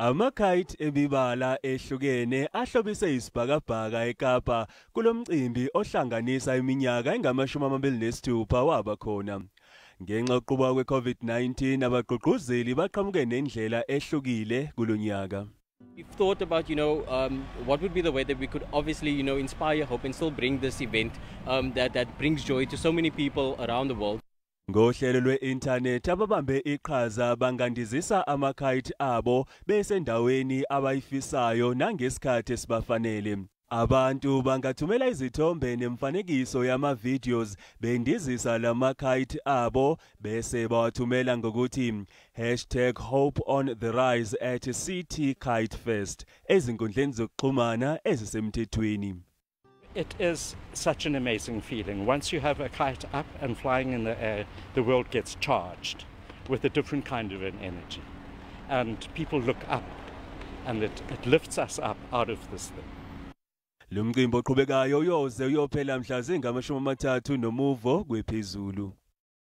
Ama-kite emibala ehlukene ahlobise isibhakabhaka eKapa kulomcimbi ohlanganisa iminyaka engama-26 waba khona. Ngenxa yokuqubuka kwe-COVID-19, abagqugquzeli baqhamuke nendlela ehlukile kulonyaka. We've thought about what would be the way that we could obviously inspire hope and still bring this event that brings joy to so many people around the world. Ngohlelo lwe-internet, ababambe iqhaza bangandizisa ama-kite abo besendaweni abayifisayo nangesikhathi esibafanele. Abantu bangathumela izithombe nemifanekiso yama-videos bendizisa lama-kite abo bese bawathumela ngokuthi #HopeOnTheRise @CTKiteFest ezinkundleni zokuxhumana ezisemthethweni. It is such an amazing feeling. Once you have a kite up and flying in the air, the world gets charged with a different kind of an energy. And people look up, and it lifts us up out of this thing. Lo mcimbi oqhubekayo uyoze uyophela mhla zingama-30 noMuvo kwephezulu.